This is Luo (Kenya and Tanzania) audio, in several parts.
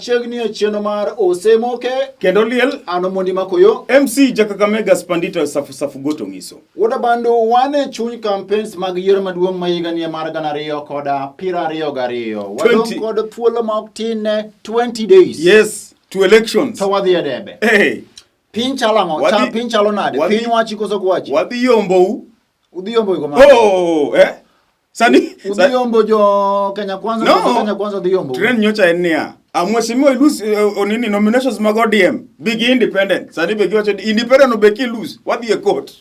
Chiegni e chenro mar Osemoke kendo liel an Omondi Makoyo MC Jakakamega Spandita Safu Safu Goto Ng'iso. Wuod Abandu, wan e chuny campaigns mag yiero maduong' ma higani mar 2022. Wadong' kod thuolo ma ok tin ne 20 days. Yes, to elections. To wadhi e debe. Hey. Piny chalo ang'o? Chal piny chalo nade? Piny wachi koso ok wachi? Wadhi yombou. Udhi yombo go Oh, eh? Sani udhi yombo jo Kenya Kwanza, no. Kenya Kwanza dhi yombo. Trend nyocha en niya. Ah, mheshimiwa ilose onini nominations mag ODM bigi independent. Sani be giwacho ni independent obe ki lose wadhi e court.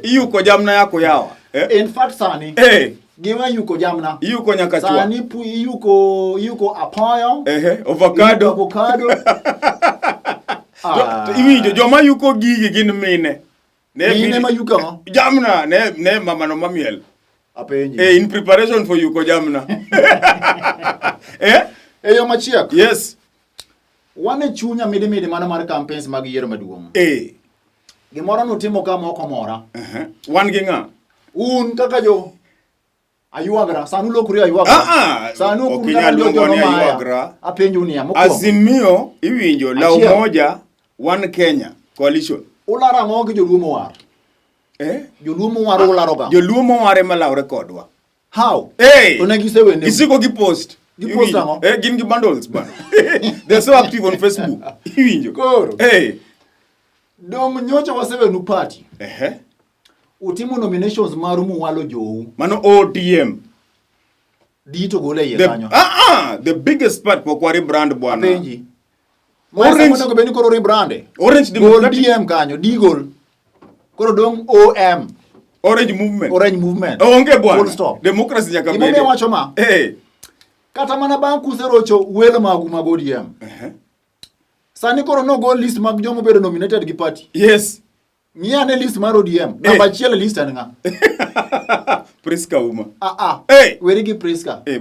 Iyuko jamna yako yawa. Eh? In fact sani. Eh. Giwa yuko jamna. Iyuko nyaka chwa. Sani pu iyuko iyuko apoyo. Ehe, avocado. Iyuko avocado. Ah. Iwinjo joma yuko gigi gin mine. Ne mine ma yuko ang'o? Jamna ne mama no mamiel. Apenji. Eh, in preparation for yuko jamna. Eh? E yo machiek. Yes. Wan e chuny amidimidi mana mar campaigns mag yiero maduong'. Eh. Gimoro nutimo ka mok omora. Wan gi ng'a? Un kaka jo aywagra, sani ulokru aywagra. Ah, ah. Sani ok inyal luongo ni aywagra. Apenjo niya, mokwongo. Azimio iwinjo law moja one Kenya coalition. Ularo ang'o gi joluo mowar? Eh? Joluo mowar ularo ga. Joluo mowar ema lawre kodwa. How? Hey! To ne gisewene. Gisiko gi post. Gi post ang'o? Eh, gin gi bundles bana. They're so active on Facebook. Iwinjo. Koro. Hey. Dong nyocha wasewenu party. Ehe. Utimo nominations maru muwalo jou. Mano ODM. D to gole iye kanyo. Ah ah, the biggest part pok wa rebrand bwana. Apenji. Orange onego bed ni koro rebrand. Orange Democratic. Gol DM kanyo, D gol. Koro dong OM. Orange Movement. Orange Movement. Onge bwana. Full stop. Democracy nyaka bede. Gimomiyo wacho ma. Eh. Kata mana bang' kuserocho welo magu mag ODM. Sani koro nogol list mag joma obedo nominated gi party. Yes. Ng'i ane list mar ODM. Namba achiel e list en ng'a? Priska Uma. Ah ah. Hey. Weri gi Priska. Eh.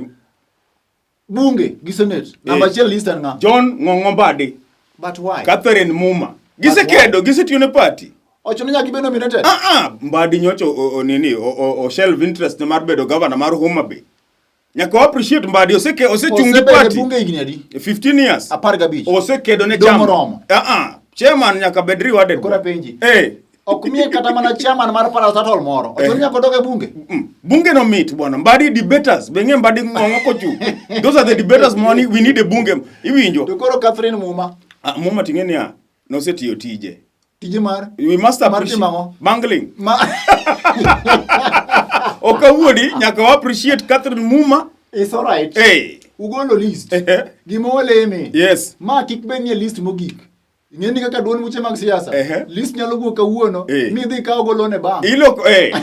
Bunge gi Senate. Namba achiel list en ng'a? John Ng'ong'o Mbadi. But why? Catherine Muma. Gisekedo, gisetiyo ne party. Ochuno nyaka gibed nominated. Ah ah, Mbadi nyocha o nini, o shelve interest ne mar bedo governor mar Homa Bay. Nyaka wa appreciate Mbadi oseke osechung' gi Osebedo e party. bunge higni adi? 15 years. 15. Osekedo ne Dong' chama. oromo. Ah ah, chairman nyaka bed rewarded. Koro apenji. Eh. Ok miye kata mana chairman mar parastatal moro. Ochuno nyaka odog e bunge. Bunge no mit bwana. Mbadi debaters, be ng'e Mbadi ng'ong'o kochung'. Those are the debaters moni we need a bunge. Iwinjo. To koro Catherine Muma. Ah, Muma ting'e niya, nosetiyo tije. Tije mar? We must Mar appreciate. timo ang'o? Bungling. Ma Ok awuodi, nyaka wa appreciate Catherine Muma. It's all right. Hey. Ugolo list. Ehe. Gima waleme. Yes. Ma kik bed ni e list mogik. Ing'e ni kaka duond buche mag siasa. Ehe. List nyalo wuok kawuono Eh. midhi kaw go loan e bank. Iloko eh.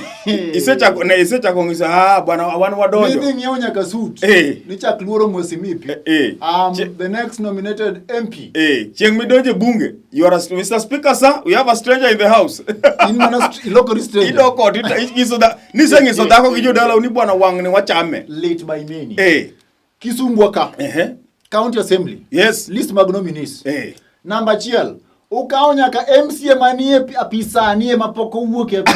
Isechako ne isechako ng'iso ah bwana wan wadonjo. Midhi ng'iewo nyaka suit. Eh. Nichak luoro Mheshimiwa. Eh. The next nominated MP. Eh, chieng' midonje bunge, you are a, Mr. Speaker sir, we have a stranger in the house. In mana ilokori stranger. Idok ot inyiso da nisenyiso dhako gi jodalau ni bwana wang'ni wachame. Late by many. Eh. Kisumbwa ka. Ehe. County Assembly. Yes. List mag nominees. Eh. Namba achiel, ukawo nyaka MCA manie apisanie mapok owuok e apis.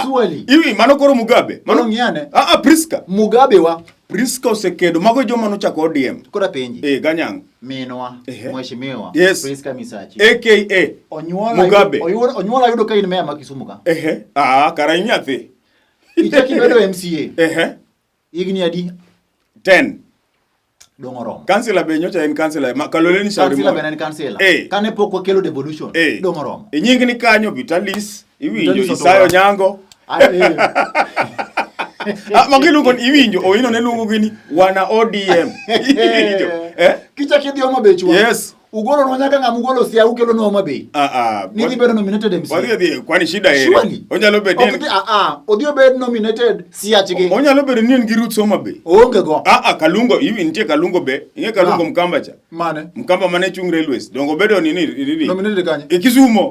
Surely. Iwi mano koro Mugabe. Mano ng'iyane. Ah ah Priska. Mugabe wa. Priska osekedo mago e joma nochako ODM. Koro apenji. Eh, Ganyang. Minwa, Ehe. Mheshimiwa Yes. Priska Misachi. AKA Onyuola Mugabe. Onyuola yudo ka in meya ma Kisumu ka. Ehe. Ah, kara in nyathi. Ichak ibedo MCA. Ehe. Higni adi? 10. Dong' oromo. Kansila be nyocha en kansila. Ma Kaloleni Shauri Kansila Moyo. bende en kansila. Eh. Kane pok wakelo devolution. Eh. Dong' oromo. E nying ni kanyo Vitalis, iwinjo Vitalis Isayo Otoga. Nyango. Ah, eh. Ah, magi iluongo ni iwinjo, Owino ne luongo gi ni wana ODM. Iwinjo. Eh? Kichak idhi Homa Bay chwa. Yes. Ugolo nyaka ng'ama ugolo Siaya ukelo no Homa Bay. Ah ah. Ni dhi bedo nominated MC. Wadhi adhi kwani shida ere? Surely. Onyalo bedo Ok dhi ah ah, odhi obed nominated Siachgi. Onyalo bedo ni en gi roots Homa Bay. Oonge go. Ah ah Kalungo, iwi nitie Kalungo be. Ing'e Kalungo Ah. Mkamba cha. Mane? Mkamba mane chung railways. Dongo bedo ni ni ni. Nominated kanye? E Kisumo.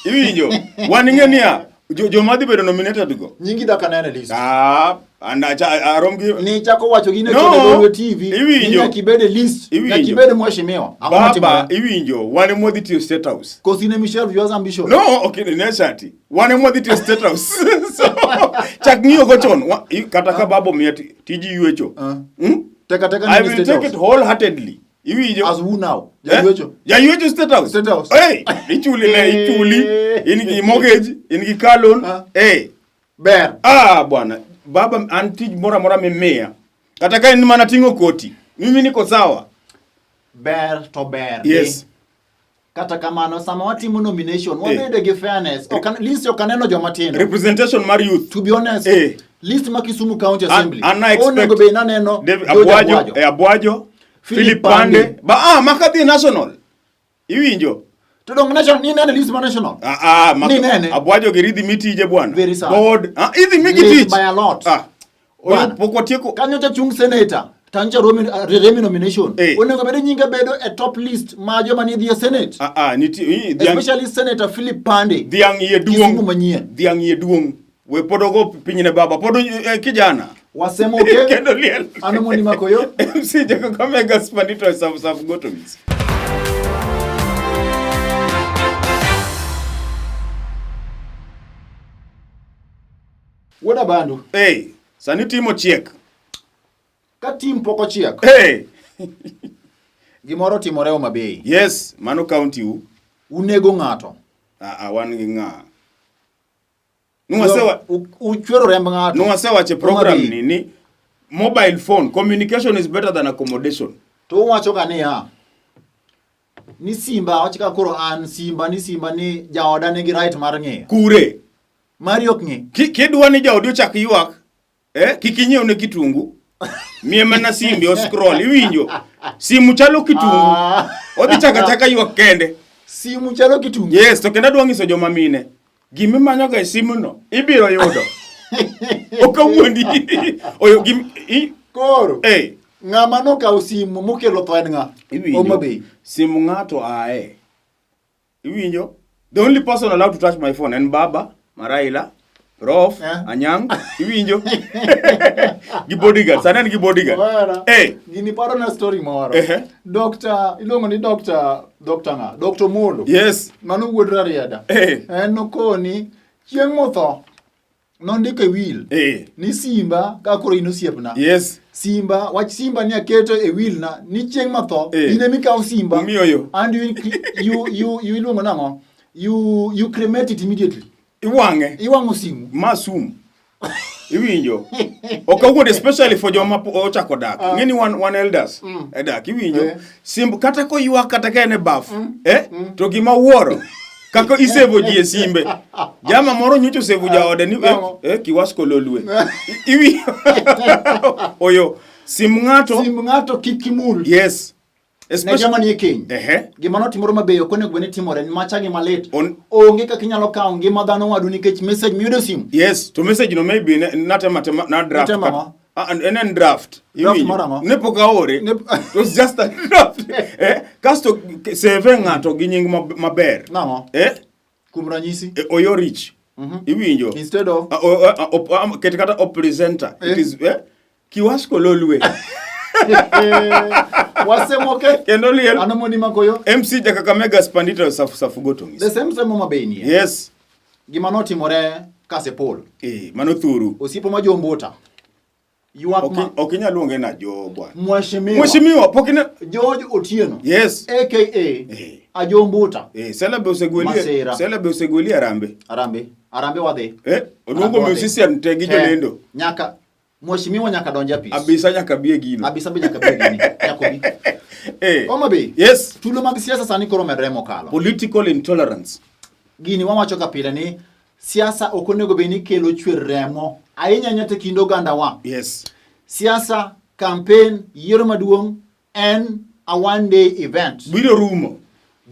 Iwinjo. Wan ing'e niya, joma dhi bedo nominated go. Nyingi dak anene list. Ah, and arom gi Ni chako wacho gi ne No. chode Lolwe TV. Iwinjo. Ni nyaka ibed e list. Iwinjo. Nyaka ibed mheshimiwa. Ang'o Baba, matimore? iwinjo, wan ema wadhi tiyo State House. Koso in e Michelle Viewers Ambition. No, okay, ne shati. Wan ema wadhi tiyo State House. So, chak ng'iyo go chon. Kata ka babo miya tiji ywecho. Ah. Teka teka I ni will State take House. it wholeheartedly. Iwinjo? As who now? Eh? Jaywecho. Jaywecho State House. State House. Hey, ichuli ne ichuli. In gi mortgage, in gi car loan. Ah. Hey. Ber. Ah, bwana. Baba an tij moro amora mimiya. Kata ka en mana ting'o koti. Mimi niko sawa. Ber to ber. Yes. Kata kamano sama watimo nomination wabede gi fairness. Ok list ok aneno joma tindo. Representation mar youth. To be honest, Eh. list ma Kisumu County Assembly. An, an expect Onego bed naneno David George Abwajo, Abwajo. eh, Abwajo, Philip Philip Pande. Pande. Ba ah, maka dhi national. Iwinjo? To dong national ni nene list ma national. Ah, ah, maka, Ni nene. Abwajo gi ridhi mitije bwana. Very sad. Board. Ah, idhi migi Late tich. by a lot. Ah. Oyo Bwana. pok watieko. Kanyo cha chung senator tancha romi remi nomination. Eh. Onego bed nyinge bedo e top list ma joma ni dhi e senate. Ah, ah, nitie dhiang' Especially Senator Philip Pande. dhiang' iye Kisumu duong'. manyien. Dhiang' iye duong'. We pod ogo piny ne baba. Pod eh, kijana. Wasemo ke. Kendo liel. Ano moni makoyo? MC Kakamega Spandito Saf Saf Gotomis. Wuod Abandu. Hey, sani timo chiek. Ka tim pok ochiek. Hey. Gimoro timore Homa Bay. Yes, mano county u. Unego ng'ato. Ah, ah, wan gi ng'a. Nuwasewa Uchwero remb ng'ato. Nuwasewacho e program Homa Bay. ni ni mobile phone communication is better than accommodation. To uwacho ga niya ni Simba wach ka koro an Simba ni Simba ni jaoda nigi right mar ng'iyo. Kure. Mari ok ng'i. Kidwa ni jaodi ochak ywak, eh, kik inyiew ne kitungu. Miye mana simbi o scroll, iwinjo. Simu chalo kitungu. Ah. Odhi chaka chaka ywak kende. Simu chalo kitungu. Yes, to kendo adwa nyiso joma mine. Gima imanyoga e simuno ibiro yudo. Ok awuondi. Oyo gim i, Koro. eh, Ng'ama nokawo simu mokelo tho en ng'a? iwinjo. Homa Bay. Simu ng'ato ae. Iwinjo? The only person allowed to touch my phone en baba, Maraila, Prof, Eh. Anyang, iwinjo? gi bodyguard, sani en gi bodyguard. Omera, Eh, Gini paro na story moro. Ehe. Dr. iluongo ni Dr. Dr. ng'a? Dr. Molo. yes. Mano wuod Rarieda. Eh. En nokoni chieng' motho nondiko e will Eh. ni Simba ka koro in osiepna. Yes. Simba, wach Simba ni aketo e will na ni chieng' matho Eh. in ema ikawo Simba. Umiyoyo. And you you you you iluongo nang'o? You cremate it immediately. Iwang'e. Iwang'o simu. Ma sum. Iwinjo? Ok awuond especially for joma ochako dak. Uh. Ng'eni wan wan elders. E dak iwinjo? Eh. Simb kata koywak kata ka en e baf. Eh? To gima wuoro kaka isevo ji e simbe. Jama moro nyocha osevo jaode ni eh, Nang'o? eh, kiwasko lolwe. Iwinjo? Oyo sim ng'ato. Sim ng'ato kik imul. Yes. Ne joma nie keny. Ehe. Gima notimore mabeyo ok onego bed ni timore macha gi malit. On- Onge kaka inyalo kawo ngima dhano wadu nikech message miyudo e simu. Yes, to message no maybe natema tema na draft. Itemo ang'o? Ah, en en draft. Draft Iwinjo? mar ang'o? Ne pok aore. Ne- It was just a draft. Eh, kasto save ng'ato gi nying maber. Nang'o? Eh? Kuom ranyisi. Eh, Oyo rich. Iwinjo? Instead of Ah, o- ah, op- ah, ket kata o presenter. It Eh. is eh? Kiwasko lolwe. Wasemoke. Kendo liel. Ano moni makoyo? MC Jakakamega Spandito Safu Safu Gotongis. The same same Homa Bay ni. Yes. Gima notimore Kasipul. Eh, mano thuru. Osiepo ma Jombuta. Ywak ma Ok inyal luonge na jo bwana. Mheshimiwa. Mheshimiwa pok ine George Otieno. Yes. AKA Eh. Ajombuta. Eh, Sela be osegwelie. Masira. Sela be osegwelie Arambe. Arambe. Arambe wadhi. Eh, oluongo Arambe wadhi. musician te gi Eh, jolendo. Nyaka Mheshimiwa nyaka donj apis. Abisa nyaka bi e gino. Abisa be nyaka bi e gini. Nyaka obi. Eh. Homa Bay. Yes. Tulo mag siasa sani koro medore mokalo. Political intolerance. Gini wawacho ka pile ni siasa ok onego bed ni kelo chwer remo ahinya ahinya to kind oganda wa. Yes. Siasa, campaign, yiero maduong' en a one day event. Biro rumo.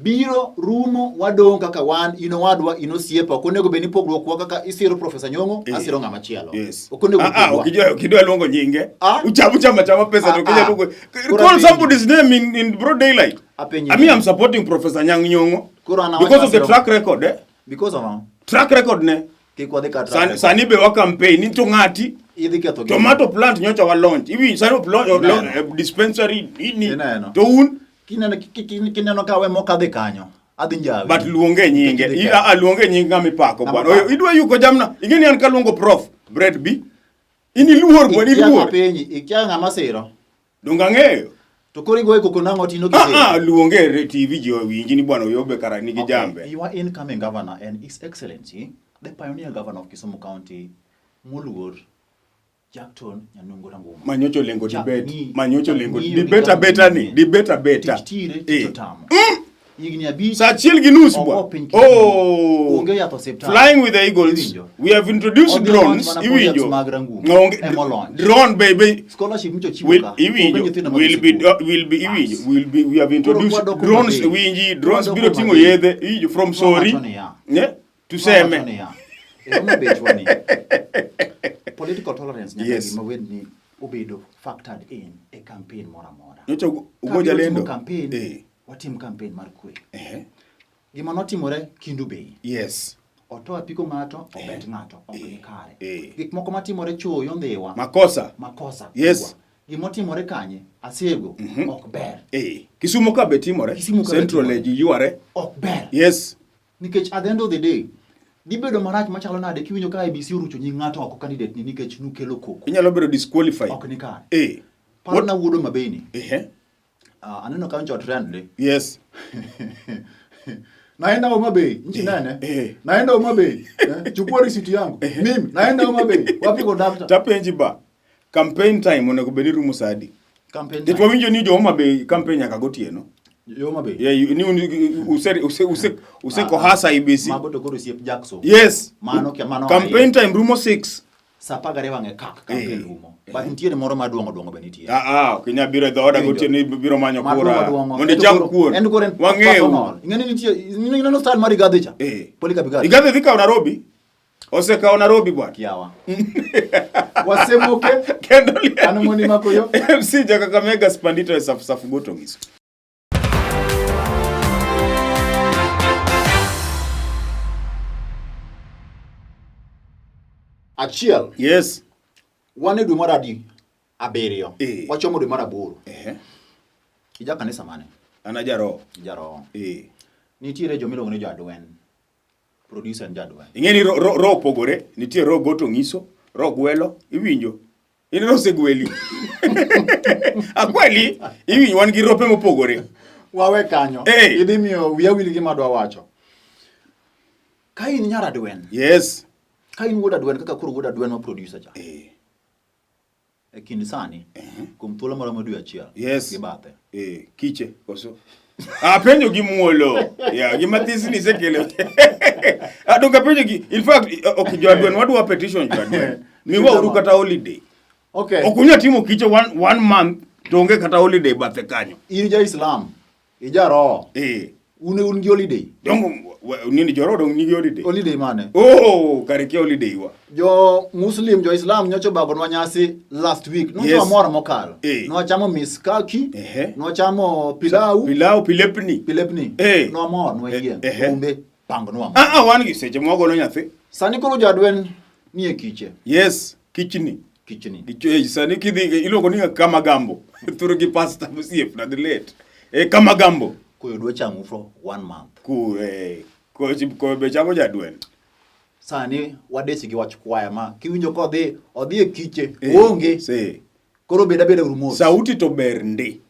Biro rumo wadong' kaka wan, in owadwa, in osiepa. Ok onego bed ni pogruok wa kaka isiro Professor Nyong'o, Eh. asiro ng'ama chielo. Yes. Ok onego Ah, ah, pogwa. okidwa okidwa luongo nyinge. Ah? Uchamo chama chama pesa to Ah, kenya ah. luongo. Koro Call apenji. somebody's name in broad daylight. Apenji. I mean I'm supporting Professor Nyang' Nyong'o. Koro an awacho Because of the asiro- track record, eh? Because of ang'o? Track record ne. Kik wadhi ka Sani, sani be wa campaign ni to ng'ati Idhi ketho gini. tomato plant nyocha wa launch. Iwi sani Ineno. dispensary ini. Ineno. To un Kineno kineno ka we mok adhi kanyo. Adhi njawi. but luonge nyinge. Nikech idhi I- ketho. ah, ah, luonge nying ng'ama ipako Ng'ama bwana. Oyo, ipako. Idwa yuko jamna. Ing'e ni an kaluongo prof Brad B. In iluor bwana Ikia iluor. ng'a penji, ikia ng'ama siro. Donge ang'eyo? To koro igoye koko nang'o tino Ah, ah, luonge e TV ji owinji ni bwana Oyobe kara nigi Okay, jambe. Your incoming governor and His Excellency, the pioneer governor of Kisumu County, Moluor Jackton Nyanungo Ranguma. Manyocho lengo Chak debate. Manyocho chak lengo ng'iyo gi debate abeta ni, manyien. debate abeta. Tich tire, tich Eh. otamo. Higni 5. Saa 1:30 Ogo bwana. piny Kisumu. Oh. Onge yath osiptal. Flying with the eagles. Iwinjo. We have introduced Odhi launch drones. mana projects Iwinjo. mag Ranguma. Onge- Emo launch. Drone baby. Scholarship micho chiwo Will ka. Onge iwinjo nyithindo madhi will be sikul. will be Bas. iwinjo will be we have introduced Koro kwadok drones Homa Bay. winji drones Kwadok biro Homa ting'o Bay. yedhe iwinjo from Sori Wawacho niya. ne tuseme Wawacho niya, e Homa Bay chwa ni, political tolerance nyaka Yes. gima wed ni obedo factored in e campaign moro amora. Nyocha Ka ugo biro jalendo timo campaign, eh watim campaign mar kwe. eh Gima notimore Kindu Bay. Yes. Oto apiko ng'ato, obet ng'ato, ok ni kare. Eh. Gik moko matimore Choyo Ndhiwa. Makosa. Makosa. Yes. kubwa. Gimotimore kanye? Asego. Ok ber. Eh. Kisumu ka be timore. Kisumu ka be Central timore. e ji yware. Ok ber. Yes. Nikech at the end of the day, dibedo marach machalo nade kiwinjo ka IEBC orucho nying ng'ato oko candidate ni nikech nukelo koko. Inyalo bedo disqualified. Ok ni kare. Eh. Parona wuod Homa Bay ni. Eh. Aneno ka nyocha trend li. Yes. Naenda Homa Bay, nchi nene. eh. Naenda Homa Bay. Chukua receipt yangu. Mimi naenda Homa Bay. Wapi conductor? Tapenji ba. Campaign time onego bed ni rumo saa adi? Campaign. Nikech wawinjo ni jo Homa Bay campaign nyaka gotieno. Jo Homa Bay. Yeah, ni use kohasa IEBC. Mago to koro osiep Jackson. Yes. Mano kia mano. Campaign time rumo 6. Saa 12 wang'e kak campaign Eh. rumo. But nitiere moro maduong'o duong'o be nitie. Ah ah, ok inyal biro e dhoda Iwinjo. gotieno ibiro manyo Maduong'o kura. duong'o. Mondo En icham koro- kuon. En koro en Wang'eyo. personal. Ing'eni nitie ineno style mar Rigathi cha? Eh. Polycarp Igathe. Igathe dhi kawo Nairobi. Osekawo Nairobi bwana. Kiawa. Wasemoke. Kendo liel. An mondi makoyo. MC ja Kakamega Spandito e safu safu goto ngiso. Achiel. Yes. Wan e dwe mar adi? 7. Eh. Wachomo dwe mar 8. Eh. Ija kanisa mane? An aja roho. Ija roho. Eh. Nitiere joma iluongo ni jo Adwen. Producer en jadwen. Ing'e ni roho opogore, nitie roho goto ng'iso, roho gwelo, iwinjo. In roho osegweli. Akweli, iwinjo wan gi rope mopogore. Wawe kanyo. Eh. Idhi miyo wiya wil gi gima adwa wacho. Ka in nyar Adwen. Yes. Ka in wuod Adwen kaka koro wuod Adwen ma producer cha. Eh. E kind sani, kuom thuolo moromo dwe achiel. Yes. Gi bathe. Eh, kiche koso. Apenjo gi muolo. Ya, gima this ni sekelo. Adonga penjo gi. In fact, ok jo Adwen wadwa petition jo Adwen. Miwa uru kata holiday. Okay. Ok unyal timo kiche one month to onge kata holiday bathe kanyo. In ja Islam, ija roho. Eh. Un gi holiday. Dongo nini joro dong nigi holiday. Holiday mane? Oh, kare kia holiday wa. Jo Muslim, jo Islam nyocha obagonwa nyasi last week. Nyocha Yes. wamor mokalo. Eh. Nwachamo miskaki, Ehe. nwachamo pilau, Pilau pilepni. pilepni. Eh. Nwamor, nwayieng'. Eh, ehe. Umbe pangnwa. Ah ah wan gi seche mwagono nyathi. Sani koro jo Adwen nie kiche. Yes, kichni. Kichni. Kichwe sani kidhi iluongo ni kamagambo. Thuru gi pasta mosiep na dhi late. Eh kamagambo. Koyo dwa chamo for 1 month. Ku eh ko ko be chamo jadwen. Sani wadech gi wach kwaya ma kiwinjo kodhi odhi e kiche Eh, oonge. Se. Koro bed abeda uru mos. Sauti to ber ndi.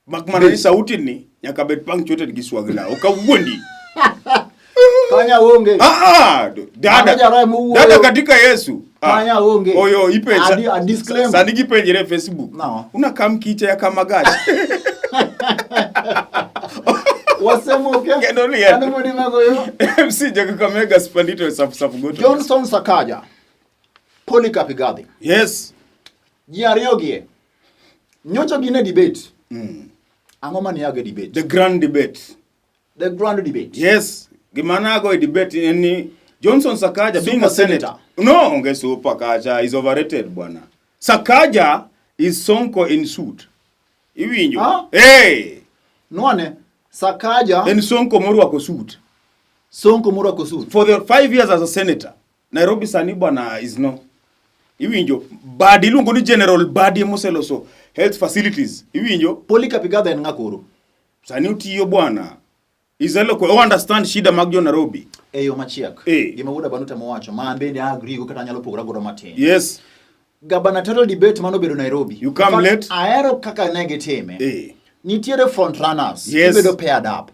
Mak mana ni sauti ni nyaka bed punctuated gi swagla. Ok awuondi. Kanya onge. Ah ah dada. Mano jaroe mowuoyo. Dada katika Yesu. Ah. Kanya onge. Oyo ipenja. A disclaimer. Sani gipenjre e Facebook. No. Una kam kiche ya kamagach. Wasemoke. Kendo liel. Ano modi magoyo. MC ja Kakamega Spandito e safu safu goto. Johnson Sakaja. Polycarp Igathe. Yes. Ji ariyo gie. Nyocha gin e debate. Ang'o mane yago e debate? The grand debate. The grand debate. Yes. Gima nago e debate en ni Johnson Sakaja being a Super senator. senator. No, onge super kacha is overrated bwana. Sakaja is Sonko in suit. Iwinjo? Ah? Hey! Nwane Sakaja En Sonko morwako suit. Sonko morwako suit. For the 5 years as a senator, Nairobi sani bwana is no. Iwinjo? Badi iluongo ni General Badi moseloso health facilities. Iwinjo? Polycarp Igathe en ng'a koro? Sani otiyo bwana. Is eloquent. O understand shida mag jo Nairobi. E yo machiek. Eh. Gima wuod Abanu temo wacho, ma an bende agree go kata anyalo pogora godo matin. Yes. Gubernatorial debate mano obedo Nairobi. You come In fact, late. Ahero kaka ne gitime. Nitiere front runners. Yes. Ibedo paired up.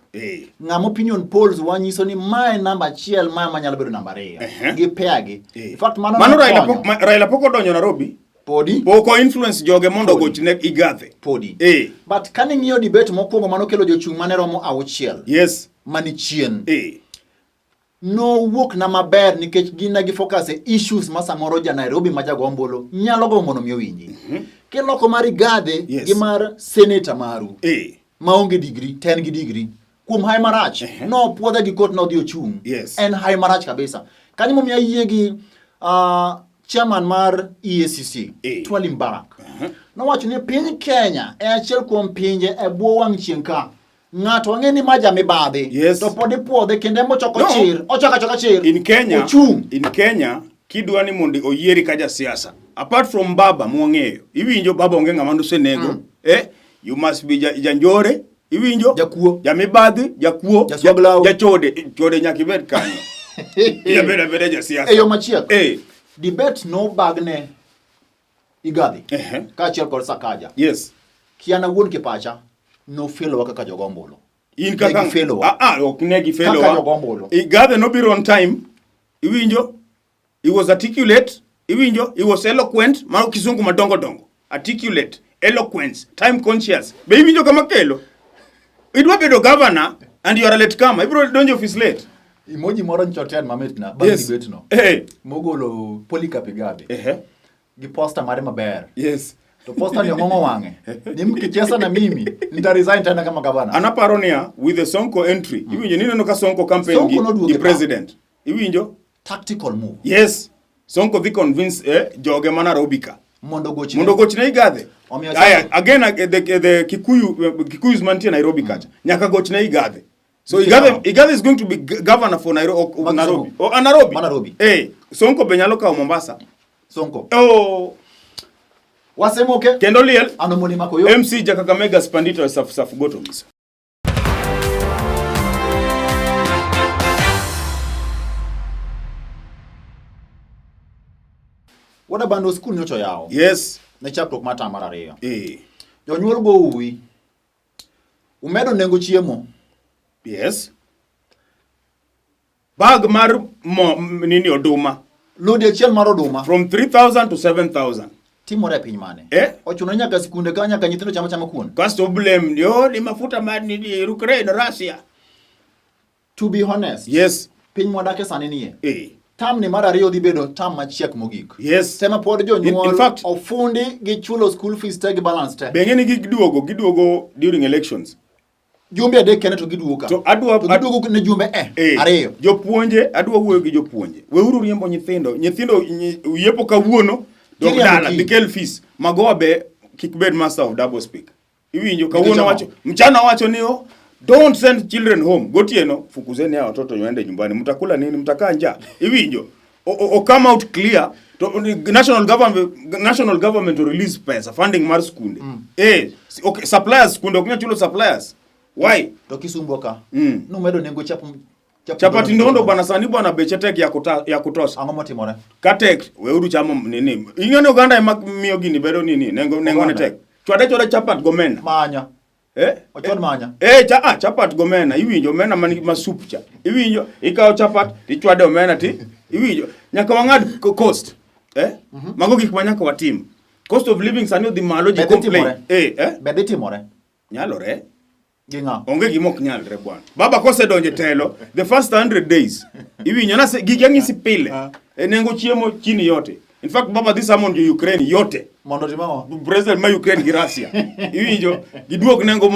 Ng'ama opinion polls wanyiso ni mae namba achiel, mae manyalo bedo namba ariyo. Gi pair gi. In fact, mano Mano Raila nokonyo. pok Raila pok odonjo Nairobi. Podi. Pok o influence joge mondo Podi. ogochne Igathe. Podi. But kane ng'iyo debate mokwongo manokelo jochung' mane romo auchiel. Mani chien. Nowuok na maber nikech gin ne gi focus e issues ma samoro ja Nairobi ma jago ombulu nyalo gombo mondo mi owinji. Kiloko mar Igathe gi mar senator maru maonge degree, to en gi degree. Kuom hawi marach, nopuodhe gi court nodhi ochung'. En hawi marach kabisa. Kanyo momiyo ayie gi chairman mar EACC, Twali Mbarak. Nowacho ni piny Kenya e achiel kuom pinje e bwo wang' chieng' ka. Ng'ato wang'e ni ma jamibadhi. To pod ipuodhe kendo ema ochoko No. chir. Ochoko achoka chir. In Kenya, Ochung'. in Kenya, kidwa ni mondo oyieri ka jasiasa, apart from baba mwang'eyo, iwinjo baba onge ng'ama nosenego, you must be janjore, iwinjo? Jakuo. Jamibadhi, jakuo, Jaswaglaw. jachode, chode nyaka ibed kanyo. Ibed abeda jasiasa. E yo machiek. Debate nobagne Igathe kaachiel kod Sakaja. Kiana wuon kipacha nofelowa kaka jogo ombulu. In kaka Ne gifelowa. Ah, ah, ok ne gifelowa. Kaka jogo ombulu. Igathe nobiro on time. Iwinjo? He was articulate. Iwinjo? He was eloquent. Mano kisungu madongo dongo. Articulate, eloquence, time conscious. Be iwinjo kama kelo? Idwa bedo governor and you are a late comer. Ibiro donjo office late. Emoji moro nchoten mamit na bang' debate no. Mogolo Polycarp Igathe. Gi poster mare maber. To poster ni ong'ong'o wang'e. Ni mkicheza na mimi, nita resign tena kama governor. An aparo niya, with the Sonko entry, iwinjo ni ineno ka Sonko campaign Sonko noduogo gi e president. Iwinjo? Tactical move. Yes. Sonko dhi convince joge ma Nairobi ka. Mondo gochne. Mondo gochne Igathe. Omiyo Aya, Sonko- again, the Kikuyus mantie Nairobi kacha. Nyaka gochne Igathe. So Nikech Igathe, ang'o? Igathe is going to be governor for Ma Nairobi. Kisumu. Oh, Nairobi. Ma Nairobi. Sonko be nyalo kawo Mombasa. Sonko. Oh. Wasemoke. Kendo liel. Ano moni makoyo. MC Jakakamega Spandito Safu Safu Goto Misa. Wada bando skul nyocha oyawo. Ne chakruok mar term mar ariyo. Jonyuol go uwi. Umedo nengo chiemo. Bag mar mo, nini oduma. Lodi achiel mar oduma. From 3,000 to 7,000. Timore e piny mane? Ochuno nyaka skunde ka nyaka nyithindo chamo chama kuon. Kasto blame, yo ni mafuta mar nini Ukraine, Russia. To be honest. Piny mwadake sani nie. Term ni mar ariyo dhi bedo term machiek mogik. Tema pod jonyuol In fact, ofundi gi chulo school fees te gi balance te. Beng'e ni giduogo during elections. Jumbe adek kende to giduogo ka. To adwa, To giduogo ne jumbe ariyo. Jopuonje, adwa wuoyo gi jopuonje. Weuru riembo nyithindo. Nyithindo yepo kawuono, dog Kiriambo dala, kiny. dhi kel fees. Magoha be kik bed master of double speak. Iwinjo Nikech kawuono ang'o? wacho, mchana wacho ni oh, don't send children home. Gotieno fukuzeni hao watoto waende nyumbani. Mtakula nini? Mtakaa njaa. Iwinjo. O come out clear to national government to release pesa funding mar skunde. Okay, suppliers skunde ok nyal chulo suppliers. Why? To Kisumu ka. Numedo nengo chapo Chapati ndondo bana sani bwana beche tek ya kutosha. Ang'o motimore? Ka tek weuru chamo nini. Ing'e ni oganda ema miyo gini bedo nini nengo ne Oganda. tek. Chwade chwade chapat gomena. Manya. Ochwad manya. Chapat gomena, iwinjo omena man ma soup cha. Iwinjo ikawo chapat tichwade omena ti iwinjo nyaka wang'ad cost. Mago gik ma nyaka watim. Cost of living sani odhi malo ji Be dhi complain. timore? Be dhi timore? Nyalore. Gi ng'a? Onge gima ok nyalre bwana. Baba kosedonjo e telo the first 100 days. Iwinjo na gigi ang'isi pile. E nengo chiemo chini yote. In fact baba dhi summon jo Ukraine yote. Mondo otim ang'o? President ma Ukraine gi Russia. Iwinjo giduok nengo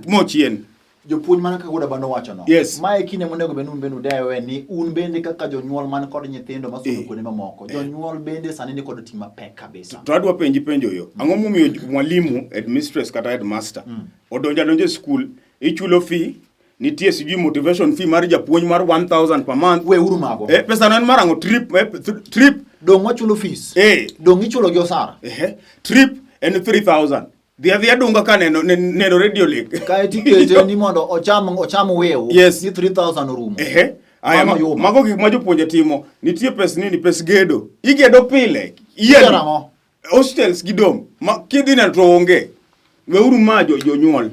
mo chien. Jopuonj mana kaka Wuod Abando wacho no. Mae kinde monego bed ni un bende udewe ni un bende kaka jonyuol man kod nyithindo masomo kuonde mamoko. Jonyuol bende sani ni kod ting' mapek kabisa. To adwa penji penjo yo. Ang'o momiyo mwalimu, headmistress kata headmaster odonjo adonja e school, ichulo fee, nitie sijui motivation fee mar japuonj mar 1000 per month. We uru mago. Pesa no en mar ang'o? Trip, trip. Dong' wachulo fees. Dong' ichulo gi osara. Trip en 3000. Dhi adhiya dunga ka neno Radio Lake. Kae tikete ni mondo ocham wew. Ni 3000 orumo. Aya, Mano yuma. mago gik ma jopuonje timo. Nitie pes nini, pes gedo. Igedo pile. Yearly. Igero ang'o? Hostels gi dom ma kidhi neno to onge. Weuru ma jo jonyuol.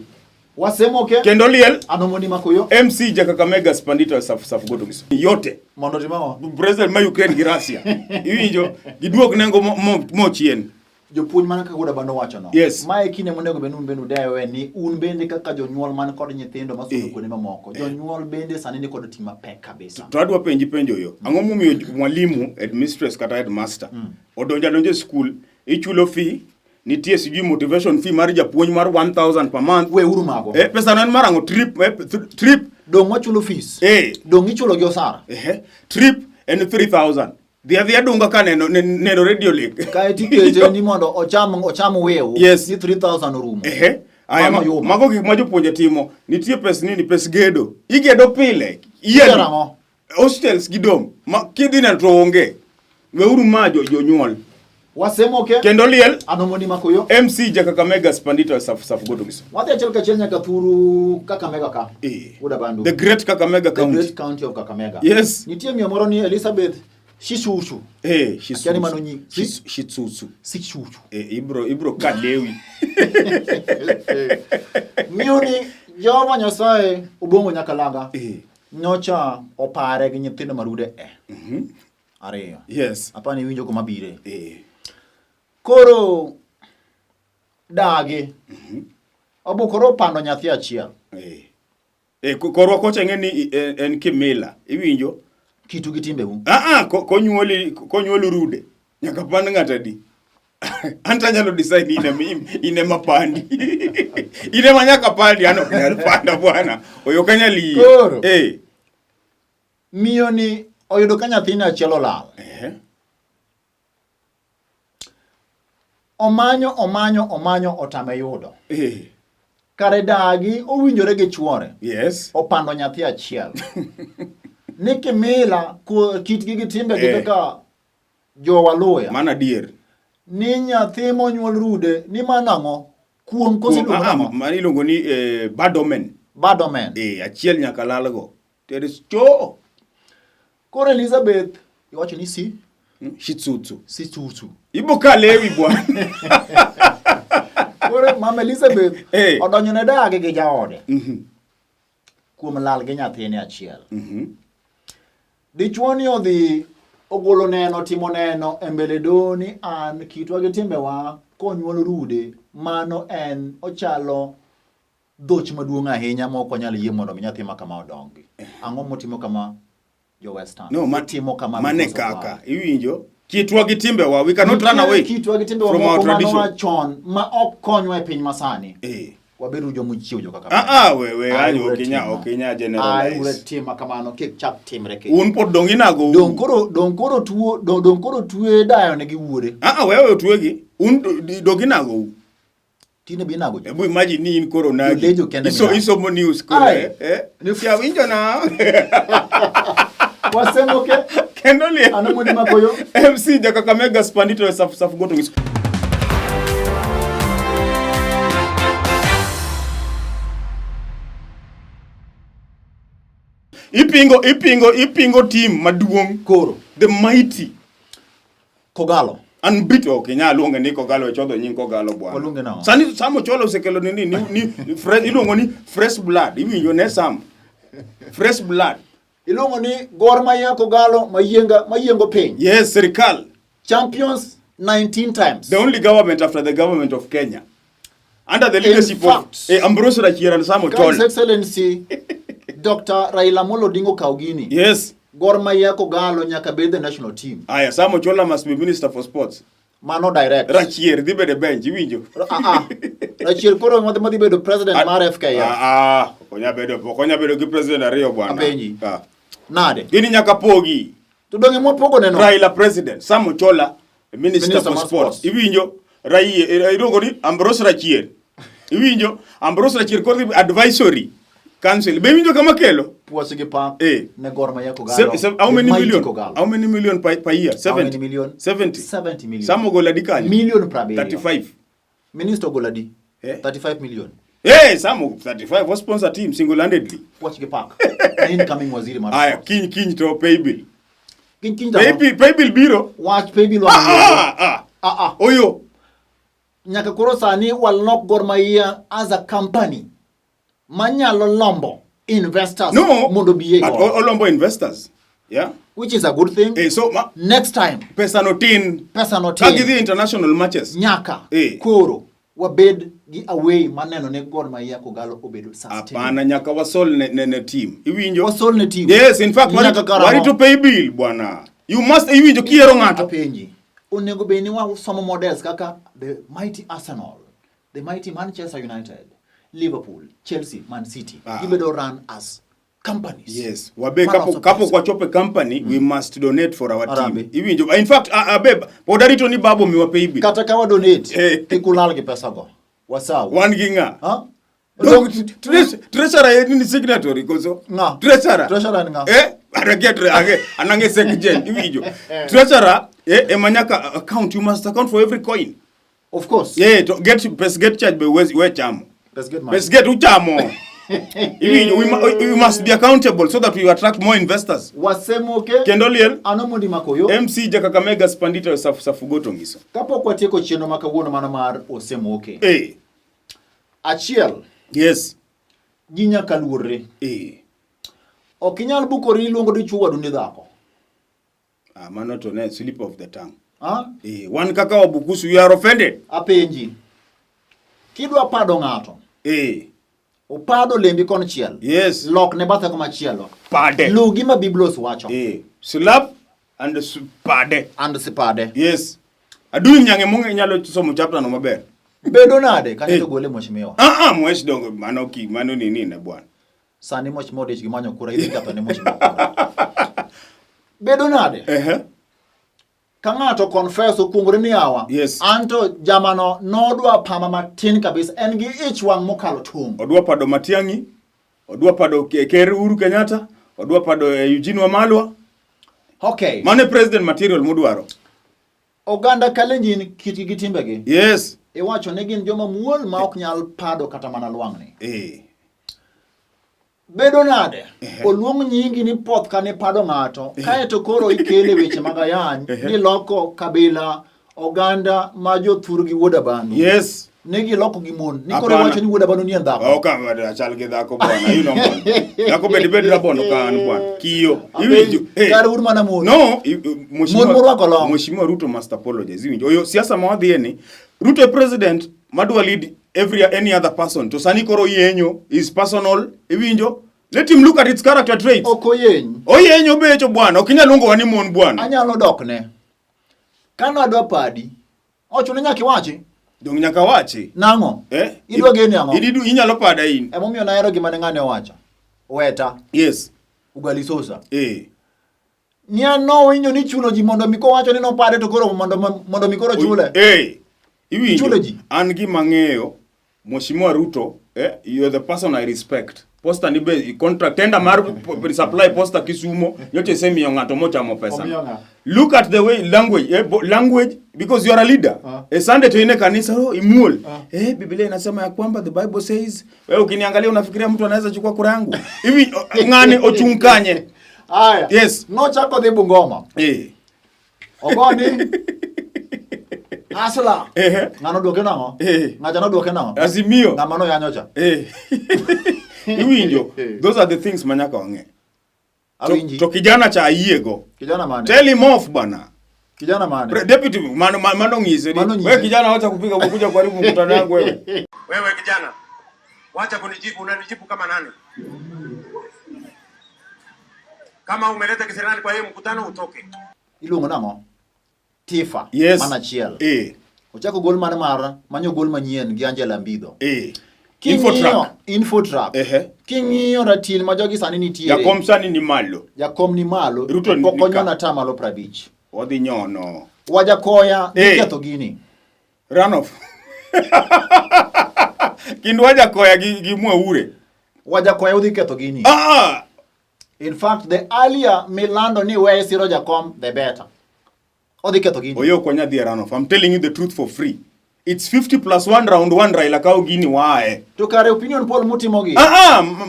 Wasemoke. Kendo liel. Anomoni makoyo. MC ja Kakamega Spandito saf saf goto giso. Yote. Mondo timang'o? President ma Ukraine gi Russia. Iwinjo giduok nengo mo, mo, mo chien. Jopuonj mana kaka Wuod Abando wachono. Yes. Mae kinde monego bed ni un bende udewe ni un bende kaka jonyuol man kod nyithindo masomo kuonde mamoko. Jonyuol bende sani ni kod ting' mapek kabisa. To adwa penji penjo yo. Ang'o momiyo mwalimu, headmistress kata headmaster odonjo adonja e skul, ichulo fee, nitie sijui motivation fee mar japuonj mar 1000 per month. We uru mago. Eh, pesa no en mar ang'o? Trip, trip. Dong' wachulo fees. Eh. Dong' ichulo gi osara. Eh, trip en 3000. Dhi adhiya dunga ka neno neno radio lake. Kae tikete ni mondo ocham ocham wew. Yes. Ni 3000 orumo. Ehe. Aya, Mano yuma. mago gik ma jopuonje timo. Nitie pes nini, pes gedo. Igedo pile. Igero Yearly. ang'o? Hostels gi dom. Ma kidhi neno to onge. Weuru ma jo jonyuol. Wasemoke. Kendo liel. Anomoni makoyo. MC ja Kakamega Spandito saf saf goto giso. Wadhi achiel kachiel nyaka thuru Kakamega ka. Eh. Wuod Abandu. The great Kakamega The County. great county of Kakamega. Yes. Nitie miyo moro ni Elizabeth Shishushu. Eh, Akia ni mano nyi- Shitsutsu. Shitsutsu. Shishushu. Eh, ibro ibro kalewi. Miyo ni Jehova Nyasaye Obong'o Nyakalaga. Eh. Nyocha opare gi nyithindo marude e. Ariyo. Yes. Apani iwinjo kuma bire. Eh. Koro dagi. Obukore opando nyathi achiel. Eh. Eh, korwa kocha ing'e ni en kimila. Iwinjo? Kitu gi timbeu. Ah ah, konyuoli konyuoli rude. Nyaka pand ng'ato adi? An to anyalo decide ni in ema pandi. In ema nyaka pandi, an ok nyal panda bwana. Oyo ok anyal yie. Koro. Eh. Miyo ni oyudo ka nyathine achiel olal. Eh. Omanyo, omanyo, omanyo, otame yudo. Eh. Kare dagi owinjore gi chuore. Yes. Opando nyathi achiel. Ni kimila, kitgi gi timbegi Eh. kaka jowaluya. Mano adier. Ni nyathi monyuol rude, ni mano ang'o? Kuong' koso iluongo nang'o? Mano iluongo ni bad omen. Bad omen. Achiel nyaka lalgo. There is cho. Koro Elizabeth, iwacho ni si? Shitsutsu. Sitsutsu. Ibo ka lewi bwana. Koro Mama Elizabeth Eh. odonjo ne dagi gi jaode. Kuom lal gi nyathine achiel. Dichuo ni odhi ogolo neno, timo neno e mbele doho ni an kitwa gi timbewa konyuol rude, mano en ochalo dhoch maduong' ahinya ma ok wanyal yie mondo mi nyathi ma kama odongi. Ang'o motimo kama jo Western? No, Timo kama mane because of kaka why? iwinjo kitwa gi timbewa, we cannot run Nitiere away kitwa gi timbewa from our moko tradition. manoa chon ma ok konywa e piny masani. Eh. Wabedo joma ochiew jo kaka. Ah, ah, we, we, Ai, ayo, ure ok inya, tima. ok inya Ai, ure generalize. tima kamano kik chak timre kendo. Un pod dong inago. Dong koro dong koro tuo dong, dong koro tuwe dayo ne gi wuode. Ah, ah, wewe otwegi. Un dong inago. Tinde be inago ji. Hebu imagine ni in koro nagi. Jolejo kende Iso, minago. isomo news koro. Ai. Eh, eh. Kia winjo na. Wasemoke. Kendo liel. Ano mwene makoyo. MC ja Kakamega Spandito saf saf goto ngiso. Ipingo, ipingo, ipingo team maduong'. Koro. The mighty. Kogalo. Unbeaten ok inyal luonge ni Kogalo, ichodho nying Kogalo bwana. Waluonge nang'o? Sani Sam Ochola osekelo ni ni, ni fresh, iluongo ni fresh blood. Iwinjo ne Sam. Fresh blood. Iluongo ni Gor Mahia Kogalo mayienga mayiengo piny. Yes, sirikal. Champions 19 times. The only government after the government of Kenya. Under the In leadership of fact, Ambrose Rachier and Sam His Ochola. Excellency Dr. Raila Amolo Odinga okawo gini. Yes. Gor Mahia Kogalo nyaka bed the national team. Aya, Sam Ochola must be minister for sports. Mano direct. Rachier dhi bedo e bench, iwinjo? Ah, ah. Rachier koro madhi bedo president mar FKF. Ah, ah, ok onya bedo, ok onya bedo gi president ariyo bwana. Apenji. Ah. Nade? Gini nyaka pogi. To donge mwapogo neno? Raila president, Sam Ochola minister, Minister for mar sports. sports. Iwinjo? Rai iluongo ni Ambrose Rachier. Iwinjo? Ambrose Rachier koro dhi advisory council. Be iwinjo kama kelo? Puoch gi pak Eh. ne Gor Mahia Kogalo. How many Mighty million? Kogalo. How many million per year? How 70. many million? 70. 70 million. Sam ogolo adi kanyo? Million 70. 35. Minister ogolo adi? Eh? 35 million. Hey, Sam 35 was sponsor team single-handedly. Puoch gi pak. Ne incoming waziri mar Aya, sports. kiny kiny to pay bill. Kiny kiny Pay tang'o? bill, pay bill biro. Wach pay bill Ah, ah, ah. Ah, ah. Oyo. Nyaka koro sani walok Gor Mahia as a company manyalo lombo investors no, mondo obi e but Gor. olombo investors. Yeah. Which is a good thing. So ma, Next time pesa no tin. pesa no Ka tin. gidhi international matches. Nyaka Eh. koro wabed gi away maneno ne Gor Mahia Kogalo obedo sustainable. Hapana, nyaka wasol ne team. Iwinjo? Wasol ne team. Yes, in fact, Nyaka karang'o? warito pay bill bwana. You must iwinjo kiyiero ng'ato. Apenji. Onego bed ni wasomo models kaka the mighty Arsenal, the mighty Manchester United, Liverpool, Chelsea, Man City. Gibedo run as companies. Yes, wabe Maloso kapo pesa. kwa chope company we must donate for our team. Harambee. Iwinjo? In fact, abe pod arito ni babo miwa pay bill. Kata ka wa donate, kik ulal gi pesa go. Wasawu. Wan gi ng'a? Ha? Dong, treasurer en ni signatory koso? Ng'a? Treasurer. Treasurer en ng'a? Aragia age anange secgen iwinjo. Treasurer ema nyaka account, you must account for every coin. Of course. Yeah, to get pes get charge be we chamo. Pes get money. Pes get uchamo. Iwinjo, we must be accountable so that we attract more investors. Wasemoke. Kendo liel. Ano mondi makoyo. MC Jakakamega Spandita Safugoto ngiso. Kapok watieko chenro ma kawuono mano mar Osemoke. Achiel. Yes. Ji nyaka luorre. Ok inyal bukori iluongo dichuo wadu ni dhako. Mano to ne slip of the tongue. Ha? Wan kaka Wabukusu, you are offended. Apenji. Kidwa pado ng'ato. Opado lembi konchiel. Yes. Lok ne bathe komachielo. Pade. Luw gima Biblos wacho. Slap and pade. And sipade. Yes. Adui nyange munge nyalo somo chapter no maber. Bedo nade kanyo to gole mheshimiwa? Mwesh dongo mano ki mano ni ni ne bwana. Sani mheshimiwa odich gi manyo kura idhi ketho ne mheshimiwa kura. Bedo nade? Ka ng'ato confess okuongore ni yawa. Yes. Anto jamano nodwa pama matin kabisa en gi ich wang' mokalo tong'. Odwa pado Matiang'i, odwa pado Ker Uhuru Kenyatta, odwa pado Eugene Wamalwa. Okay. Mano e president material modwaro. Oganda Kalenjin kitgi gi timbegi. Yes. Iwacho ni gin joma muol ma ok nyal pado kata mana lwang'ni. Bedo nade? Oluong nyingi ni poth kane pado ng'ato, kaeto koro ikele weche mag ayany ni loko kabila oganda ma jothur gi wuod Abandu. Yes. Ne giloko gi mon. Ni koro Hapana. iwacho ni wuod Abandu ni en dhako. Ok, achal gi dhako bwana, ino bwana. Dhako bende bed rabondo ka an bwana. Kiyo. Apenji, Iwinjo? Kar un mana mon. No, Mon morwako long. Mheshimiwa Ruto must apologize. Iwinjo? Oyo siasa ma wadhiye ni Ruto e president madwa lead every any other person. To sani koro yenyo is personal. Iwinjo? Let him look at its character traits. Ok oyeny. Oyenyo becho bwana, ok inyal luongowa ni mon bwana. Anyalo dokne. Kano adwa padi, ochuno nyaka iwachi. Dong nyaka wachi. Nang'o? Idwa geni ang'o? Inyalo pada in. Emomiyo nahero gima ne ng'ane owacho. Weta. Yes. Ugali sosa. Nia nowinjo ni chulo ji mondo mi kowacho ni nopade to koro mondo mi koro chule. Iwinjo. Chulo ji. An gima ang'eyo, Mheshimiwa Ruto, you are the person I respect. Posta ni be contract tender mar supply posta Kisumo, nyocha isemiyo ng'ato mochamo pesa. Omiyo ng'a? Look at the way language, language because you are a leader. Sunday to ine kanisa, oh, imuol. Biblia inasema ya kwamba the Bible says, wewe ukiniangalia unafikiria mtu anaweza chukua kura yangu. Hivi ng'ani ochung' kanye? Aya. Yes. Nochako dhi Bungoma. Ogoni. Asla. Ng'ano duoke nang'o? Ng'acha noduoke nang'o? Azimio. Ng'ama noyanyo cha. Iwinjo. Those are the things manyaka wang'e. Awinji. To kijana cha ayiego. Kijana mane? Tell him off bana. Kijana mane? Deputy mano ng'ise ni. Mano ng'ise. Wewe kijana wacha kupiga kuja kuharibu mkutano wangu wewe. Wewe kijana, wacha kunijibu, unanijibu kama nani? Kama umeleta kisirani kwa hiyo mkutano utoke. Iluongo nang'o? Tifa. Yes. Mana achiel. Ochako gol mar mara, manyo gol manyien gi Angela Mbidho. King'iyo Infotrak. Infotrak. King'iyo ratil ma jogi sani nitiere. Jakom sani ni malo. Jakom ni malo. Ruto ni Pok ka. onyono ata malo 50. Odhi nyono. Wajakoya niketho gini. Runoff. Kind Wajakoya gi Mwaure. Wajakoya udhi ketho gini. In fact, the earlier milando ni we siro Jakom, the better. Odhi ketho gini. Oyo ok wanyal dhi e runoff. I'm telling you the truth for free. It's 50 plus 1 round 1 Raila kawo gini wae. To kare opinion poll mutimo gi.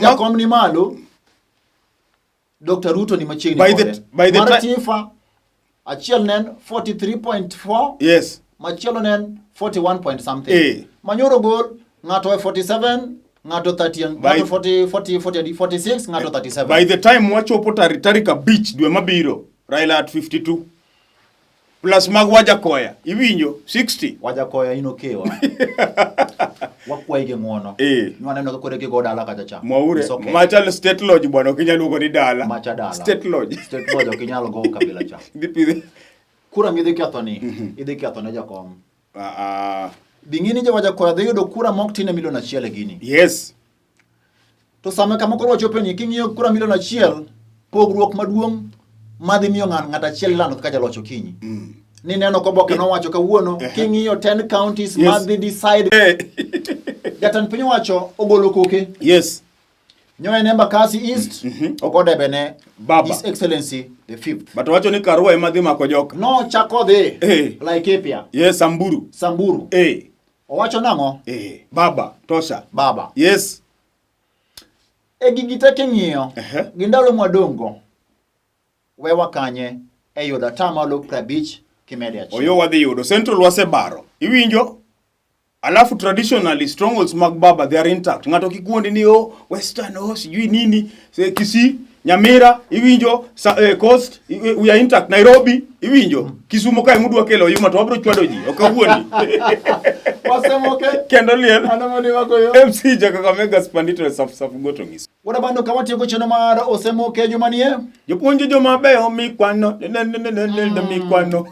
Jakom ni malo. Dr. Ruto ni machiegni By kode. the Mar Tifa, achiel ne en 43.4. Yes. Machielo ne en 41 point something. Eh. Manyoro gol ng'ato e 47, ng'ato 30, By- ng'ato 40, 40, 40, 46, ng'ato 37. By the time wachopo tarik 5 dwe mabiro, Raila at 52. Plus mag Wajakoya, iwinjo 60. Wajakoya in okewa. Wakwayi gi ng'uono. Eh. Nwaneno ka koro kigo dala kacha cha. Mwaure, It's okay. machal State Lodge bwana, ok inyal luongo ni dala. Macha dala. State Lodge. State Lodge ok inyal go kabila cha. Idhi pidhe. Kura midhi ketho ni, idhi ketho ne jakom. Ah, ah, Bing'i ni jo-Wajakoya dhi yudo kura mok tin e milion achiel e gini. yes. To sama kama koro wachope ni king'iyo kura milion achiel, pogruok maduong' madhi miyo ng'at ng'at achiel ilando kaka jaloch okinyi. Ni neno koboke nowacho kawuono, king'iyo 10 counties Yes. madhi decide. Jatend piny owacho ogolo koke. Yes. Nyo en Embakasi East, ogo debe ne Baba. His Excellency the fifth. But wacho ni Karua ema dhi mako joka. Nochako dhi Eh. Laikipia, Yes, Samburu. Samburu. Eh, Owacho nang'o? eh, baba, tosha. Baba. Yes. E gigi te king'iyo, Ehe. gi ndalo mwadong'go, wewa kanye e yudo atamalo 50 kimede achiel. Oyo wadhi yudo. Central wasebaro. Iwinjo? Alafu traditionally strongholds mag baba they are intact. Ng'ato kik wuondi ni oh Western oh sijui nini se, Kisii, Nyamira, iwinjo sa, Coast, we are intact. Nairobi, iwinjo Kisumo kae mudwa kelo Oyuma to wabiro chwado ji. Ok awuondi. Wasemoke. Kendo liel. Ano moni wagoyo. MC ja Kakamega Spandito saf saf goto ng'iso. Wuod Abando ka watieko chenro mar Osemoke juma nie. Jopuonj joma beyo mikwano, ne ne ne ne ne ne mikwano.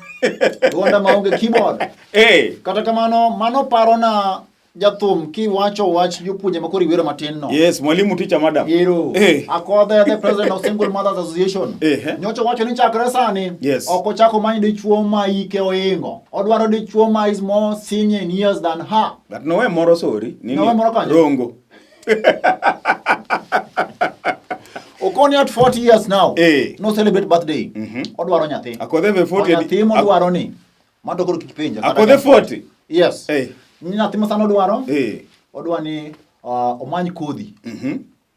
Duonda maonge keyboard. Eh, Kata kamano, mano parona jathum kiwacho wach jopuonje ma koro iwero matin no. yes, mwalimu teacher madam. Ero. Eh. Akodhe the president of Single Mothers Association. Eh. Nyocha wacho ni chakre sani. Yes. Ok ochako many dichuo ma ike oingo. Odwaro dichuo ma is more senior in years than her. But nowe moro sorry. Nini? Nowe moro kanyo? Rongo. Okoni at 40 years now. Eh. No celebrate birthday. Odwaro nyathi. Akodhe be 40. Nyathi modwaro ni. Mano koro kik penja. Akodhe 40. Yes. Eh. Nyathi ma sani odwaro. Eh. Odwa ni omany kodhi.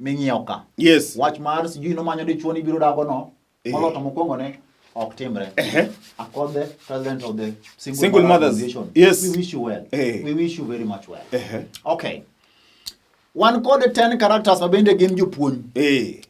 Ming'iewo ka. Yes. Wach mar sijui nomanyo dichuo ni biro dago no. Eh. Moloyo to mokwongo ne ok timre. Akodhe, president of the Single, Single Mothers Mothers. Association. Yes. We wish you well. Eh. We wish you very much well. Eh. Okay. Wan kod 10 characters ma bende gin jopuonj. Eh.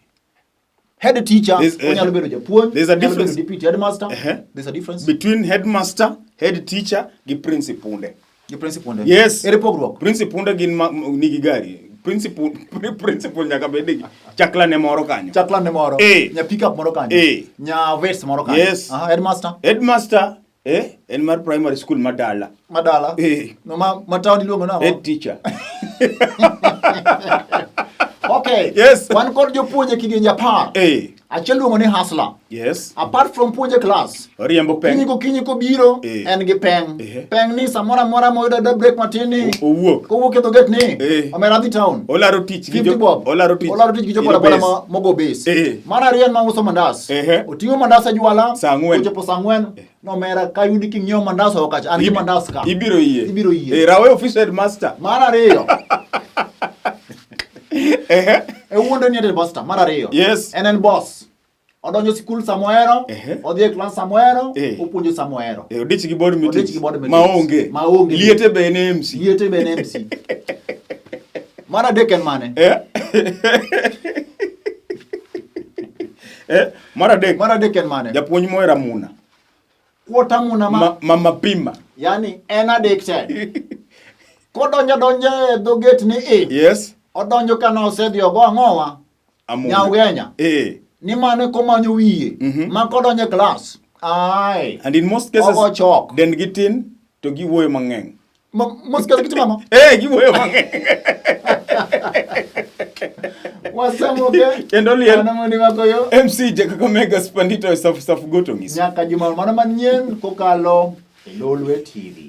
Head teacher onyalo bedo japuonj, There's a onyalo bedo difference. deputy headmaster. Eh. There's a difference. Between headmaster, head teacher gi principunde. Gi principal. Yes. Ere pogruok? Principunde gin ma, nigi gari. Principal principal nyaka bed gi chakla ne moro kanyo. Chakla ne moro. Eh. Nya pick up moro kanyo. Eh. Nya vest moro kanyo. Yes. Aha, headmaster. Headmaster eh en mar primary school madala. Madala. Eh. No ma ma town iluongo nang'o? Head teacher. Okay. Yes. Wan kod jopuonje kidienje 10. Eh. Achiel iluongo ni hustler. Yes. Apart from puonje class, Oriembo peng. Okinyi gokinyi kobiro Eh. en gi peng. Eh. Peng ni samoro amora moyudo da break matin ni Owuok. kowuok e dho gate ni Eh. omera dhi town. Olaro tich gi 50 bob. Olaro tich. Olaro tich gi jo gi boda boda base. ma mogo base. Eh. Mar ariyo en ma uso mandas. Ehe. Oting'o mandas e jwala. Saa ang'wen. Ochopo saa ang'wen. Nomera ka yudi king'iewo mandas oko kacha. An gi mandas ka. Ibiro yie. Ibiro yie. Eh, rawe office headmaster. Mar ariyo. E wuondo ni headmaster mar ariyo. Yes. En en boss. Odonjo sikul samohero, Ehe. odhi e klas samohero, Eh. opuonjo samohero. Eh, odich gi board meetings. Odich gi board meetings. Maonge. Maonge. Liete be en MC. Liete be en MC. Mar adek en mane? Eh? Eh, mar adek. Mar adek en mane? Japuonj mohero amuna. Kuota amuna ma, Ma, ma mapima. yani en addicted. Kodonjo donjo e dho gate ni i. Yes. Odonjo ka nosedhi ogo ang'owa. Amuna. Nyaugenya. Eh. Ni mane komanyo wiye. Ma kodonjo e klas. Ai. And in most cases, Ogo chok. dendgi tin to giwuoyo mang'eny. Most cases gitimo ang'o? Eh, giwuoyo mang'eny. Wasemoke. Kendo liel. An Amoni Makoyo. MC ja Kakamega Spandito e Safu Safu Goto ng'iso. Nyaka juma mano manyien kokalo e Lolwe TV.